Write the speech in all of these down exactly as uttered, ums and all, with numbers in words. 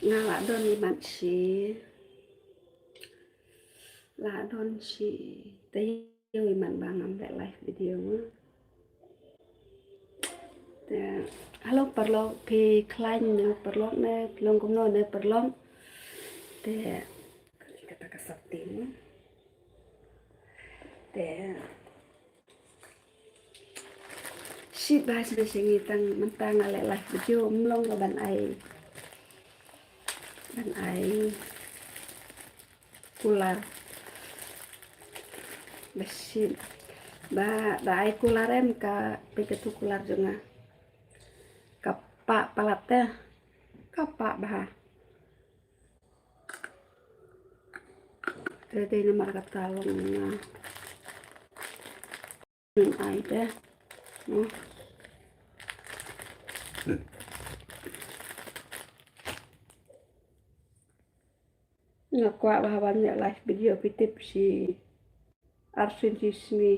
Nga la don i mat shi. La don shi. Te ïoh i mat ba ngam leh live video nga. Te, hello paralok, phi khlaiñ ne paralok ne, long kumno ne paralok. Te, kata ka sap tim. Te, Shit, ba shini shingi tang mynta nga leh live video, ym long ka ban ai, ban ai kular. Ba shit, ba da ai kular em ka, peit katu kular jong nga. Ka pah palat te, ka pah bha. Te dei namar kata long nga. Ai te. Hmm. Nga kwah ba haba nga live video phi tip shi arsien shi sngi.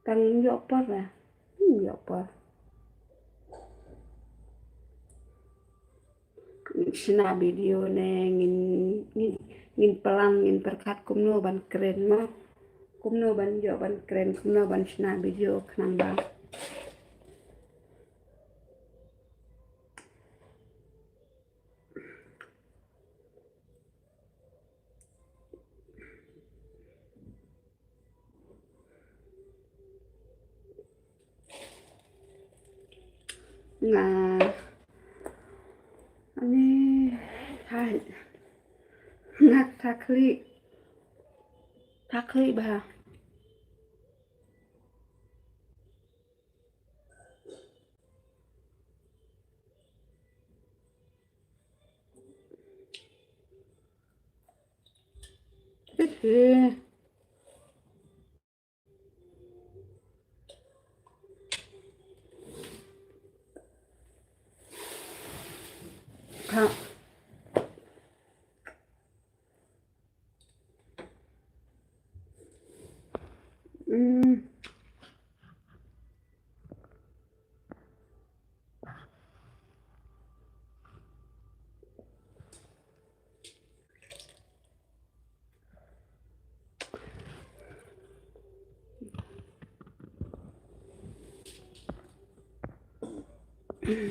Tang ïoh por la. Hmm, ïoh por. Shna video ne ngin, ngin, ngin plan, ngin pyrkhat kumno ban kren mo. Kumno ban ïoh ban kren, kumno ban shna video khnang ba. Nga, ani, hai. Nga thakli, thakli bha.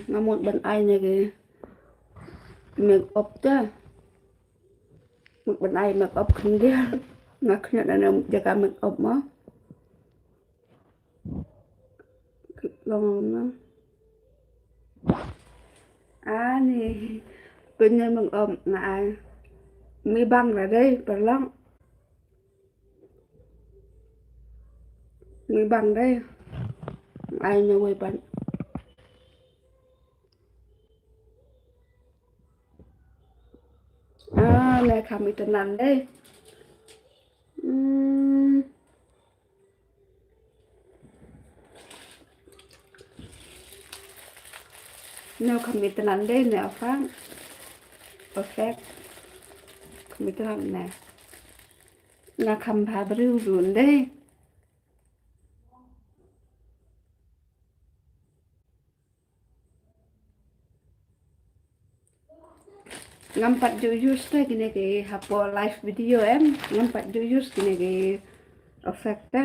Nga mut ban ai ne ki make up te. Mut ban ai make up khyndiat. Nga khyndiat na jaka make up mo. Long na. Ani. Pynne meng om nga ai. Mi bang ra dei, paralok. Mi bang dei. Ai na wei pan. Ah, ne kham itynnad dei. Hmm. No kham itynnad dei ne, apa? Perfect. Kham itynnad ne. Nga kham bha briew run dei. Ngam pat ju use te kine ki hapoh live video em. Ngam pat ju use kine ki effect te.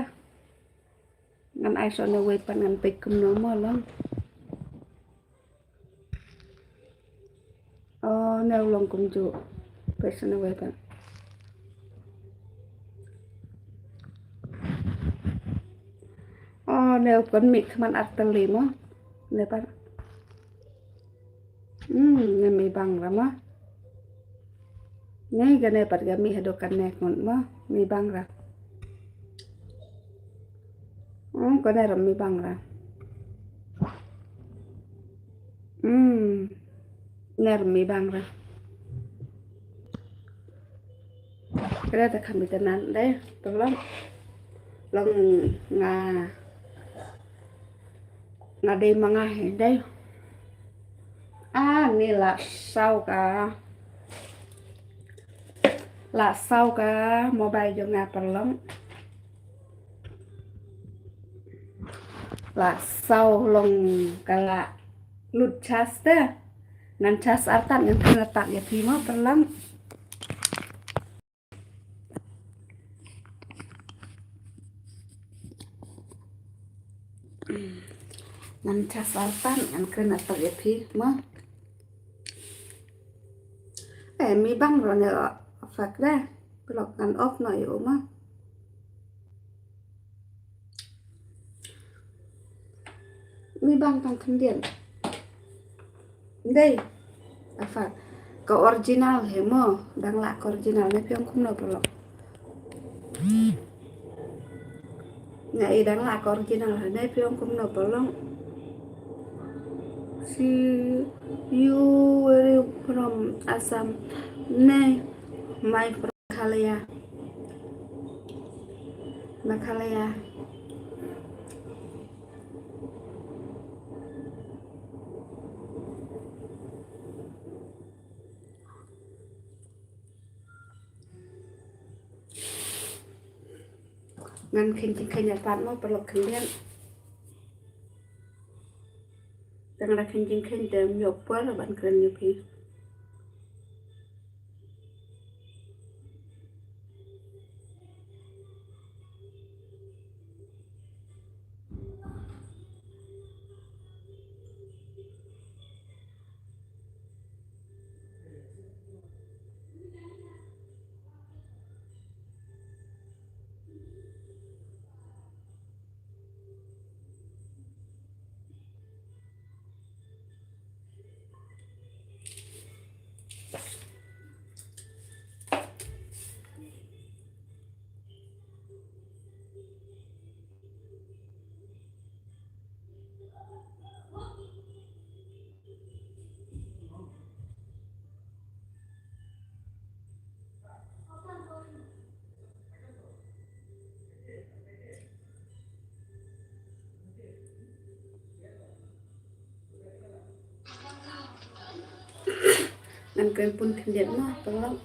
Ngan ai sa na wei pan ngan peit kumno mo long. Oh, ne u long kumjuh. Peit sa na wei pat. Oh, ne u kon mih khmat ar tylli mo. Ne pat. Hmm, ne mi bang ra mo. Ne kane pat ka mi haduh kane ngut mo. Mi bang ra. Hmm, kane ra mi bang ra. Hmm. Ner mi bang ra. Kre ta kham itynnad dei, paralok. Long nga, nga dei ma nga hi dei. Ah, ni la saw ka. La saw ka mobile jong nga, paralok. La saw long ka la lut charge te. Ngan chas artat ngan kren artat ïa phi mo paralok. Ngan chas artat ngan kren artat ïa phi mo. Eh, mi bang ro ne o fak da. Paralok ngan off noh ïa u mo. Mi bang tang khyndiat. Dei. Apa? Ka original hi mo. Dang lah ka original ne phi ong kumno paralok. Nga i dang lah ka original ne phi ong kumno paralok. See you where you from Assam. Ne my from Meghalaya. Meghalaya. Ngan kheiñ jingkheiñ artat mo paralok khyndiat. Tang da kheiñ jingkheiñ te ym ïoh por ban kren ïa phi. Ngan kren pun khyndiat mo paralok.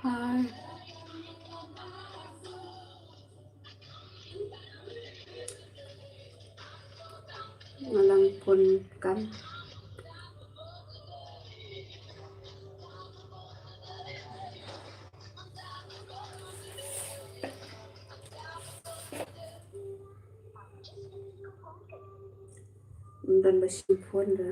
Hi. Nga lang pun kam. Ym don ba shim phone da.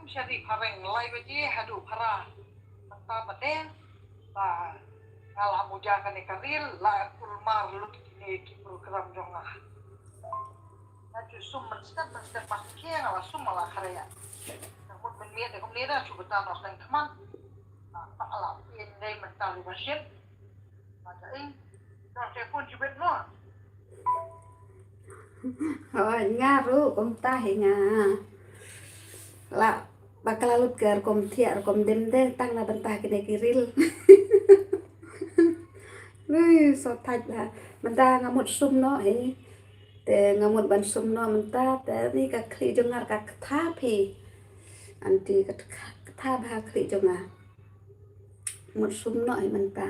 Shari phareng lai baje haduh phara. Mynta pat de ba nga la muja kane ka reel, la kulmar lut kine ki program jong nga. Nga ju sum mynstep mynstep, ba ki nga la sum, la khare. Nga mut mynmiet de kumne da, shu bata nos leng thman. Ba la pien dei mynta li ba shin. Ba ka ing. Dang te pun jubit mo. Hooid, nga ruh kumta hi nga. La ba ka la lut ka rukom thiah rukom dim de tang na bynta kine ki reel. Ui, so thait ba. Mynta nga mut sum noh hi. Te nga mut ban sum noh mynta te ni ka khlieh jong nga ka ktha phi. Anti ka ktha ba khlieh jong nga. Mut sum noh hi mynta.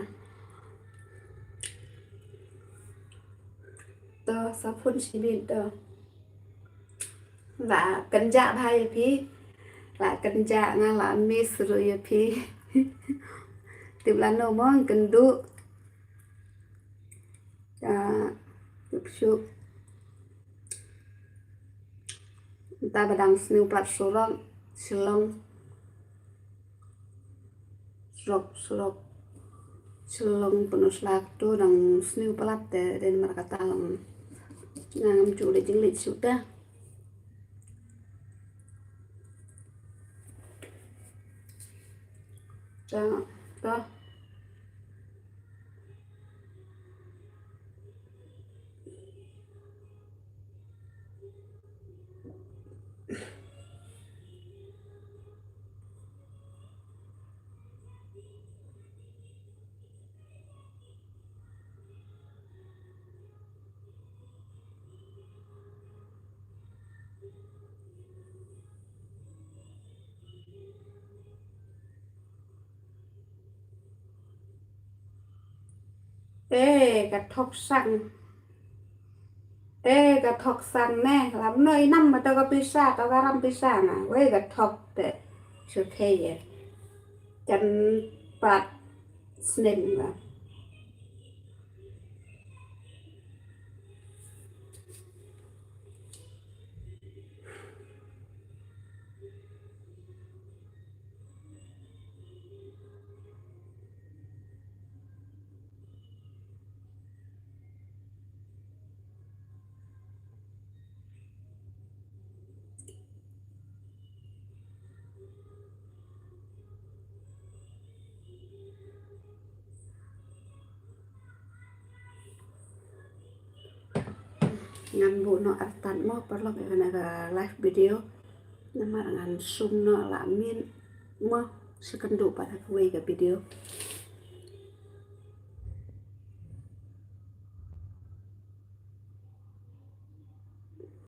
To, sa phone shibit to. La kynjah bha ïa phi. La kynjah, nga la miss ruh ïa phi. Tip lano mo, kynduh. Tip shuh. Mynta ba dang sniew palat surok, Shillong. Surok, surok Shillong Pynursla to dang sniew palat te, dei namar kata long. Nga ngam ju leit jingleit shuh te. To, to. Te ka thok sang. Te ka thok sang ne, lam no inam ma to ka pisa, to ka ram pisa na. Wei ka thok te. Shu te ye. Kan pat snem ba. Ngan buh noh artat mo paralok ïa kane ka live video. Namar ngan sum noh la min mo, sa kynduh pat ha kawei ka video.